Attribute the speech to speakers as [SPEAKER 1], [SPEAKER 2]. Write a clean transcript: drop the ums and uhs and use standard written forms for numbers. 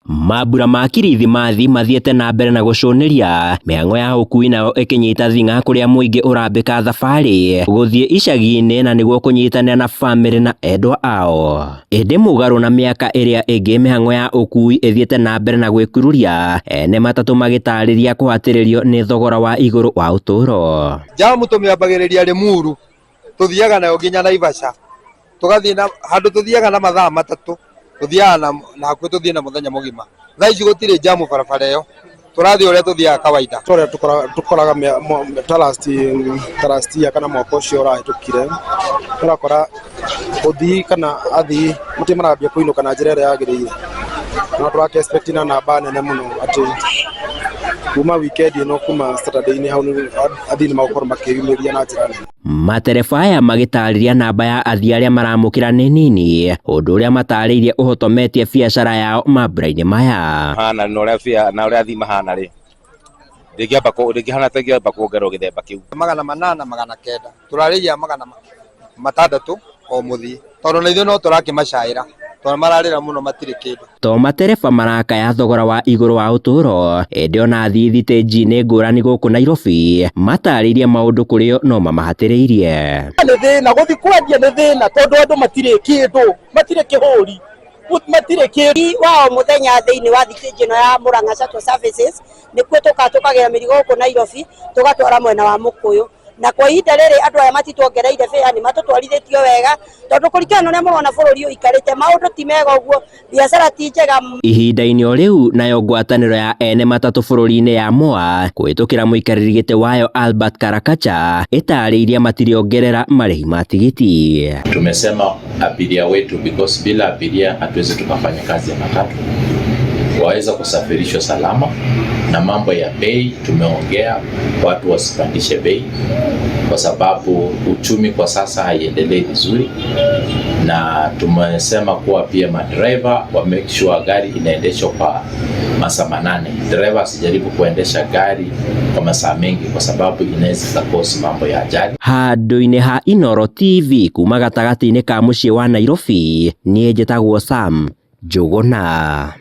[SPEAKER 1] Mambura ma kirithimathi mathiĩte na mbere na gũcũnĩria mĩhang'o ya ũkui nayo ĩkĩnyita thing'a kũrĩa mũingĩ ũrambĩka thabarĩ gũthiĩ icagi-inĩ na nĩguo kũnyitanĩra na bamĩrĩ na endwa ao. Ĩndĩ mũgarũ na mĩaka ĩrĩa ĩngĩ mĩhang'o ya ũkui ĩthiĩte na mbere na gwĩkururia, ene matatũ magĩtarĩria kũhatĩrĩrio nĩ thogora wa igũrũ wa ũtũũro.
[SPEAKER 2] Jamu tũmĩambagĩrĩria Limuru, tũthiaga nayo nginya Naivasha, tũgathiĩ na handũ tũthiaga na mathaa 3, tũthiaga na hakuhĩ tũthiĩ na mũthenya mũgima. Thaa ici gũtirĩ jamu barabara ĩyo, tũrathiĩ ũrĩa tũthiaga kawaida.
[SPEAKER 3] Tũrĩa tũkoraga ta last year kana mwaka ũcio ũrahĩtũkire, ũrakora ũthii kana athii matirĩ marambia kũinũka na njĩra ĩrĩa yagĩrĩire. No tũraka expect na namba nene mũno atĩ kuma weekend ĩno, kuma Saturday-inĩ hau, athii nĩ magũkorwo makĩyumĩria na njĩra nene.
[SPEAKER 1] Matereba aya magĩtarĩria namba ya athii arĩa maramũkĩra nĩ nini, ũndũ ũrĩa matarĩirie ũhotometie biacara yao mambura-inĩ maya.
[SPEAKER 4] Hana na ũrĩa bia na ũrĩa athii mahana rĩ, ndĩngĩamba ndĩngĩhana ta ĩngĩamba kuongererwo gĩthemba kĩu.
[SPEAKER 2] 800, 900, tũrarĩhia 600 o mũthii, tondũ na ithuĩ no tũrakĩmacaĩra tondũ mararĩra mũno, matirĩ kĩndũ.
[SPEAKER 1] To matereba marakaya thogora wa igũrũ wa ũtũũro, ĩndĩ ona athii thitĩnji-inĩ ngũrani gũkũ Nairobi matarĩirie maũndũ kũrĩo no mamahatĩrĩirie.
[SPEAKER 5] Nĩ thĩna gũthi kwendia, nĩ thĩna tondũ andũ matirĩ kĩndũ, matirĩ kĩhũri, matirĩ kĩndũ.
[SPEAKER 6] Wa o mũthenya thĩinĩ wa thitĩnji ĩno ya Murang'a Shuttle Services nĩkuo tũkaga tũkagĩra mĩrigo gũkũ Nairobi, tũgatwara mwena wa Mũkũyũ, na kwa ihinda rĩrĩ andũ aya matituongereire fare, nĩ matũtwarithĩtio wega, tondũ kũringana na ũrĩa mũrona bũrũri ũikarĩte, maũndũ ti mega ũguo, biacara ti njega.
[SPEAKER 1] Ihinda-inĩ o rĩu nayo ngwatanĩro ya ene matatũ bũrũri-inĩ ya MOA kũhĩtũkĩra mũikarĩri gĩtĩ wayo Albert Karakacha ĩtarĩirie matiriongerera marĩhi ma tigiti.
[SPEAKER 7] Tumesema abiria wetu, because bila abiria hatuwezi tukafanya kazi ya matatu, waweza kusafirishwa salama. Na mambo ya bei tumeongea, watu wasipandishe bei kwa sababu uchumi kwa sasa haiendelei vizuri, na tumesema kuwa pia madriver wa make sure gari inaendeshwa kwa masaa 8. Driver asijaribu kuendesha gari kwa masaa mengi, kwa sababu inaweza cause mambo ya ajali.
[SPEAKER 1] Handũ-inĩ ha Inooro TV kuma gatagatĩ-inĩ ka mũciĩ wa Nairobi, niĩ njĩtagwo Sam Njũgũna.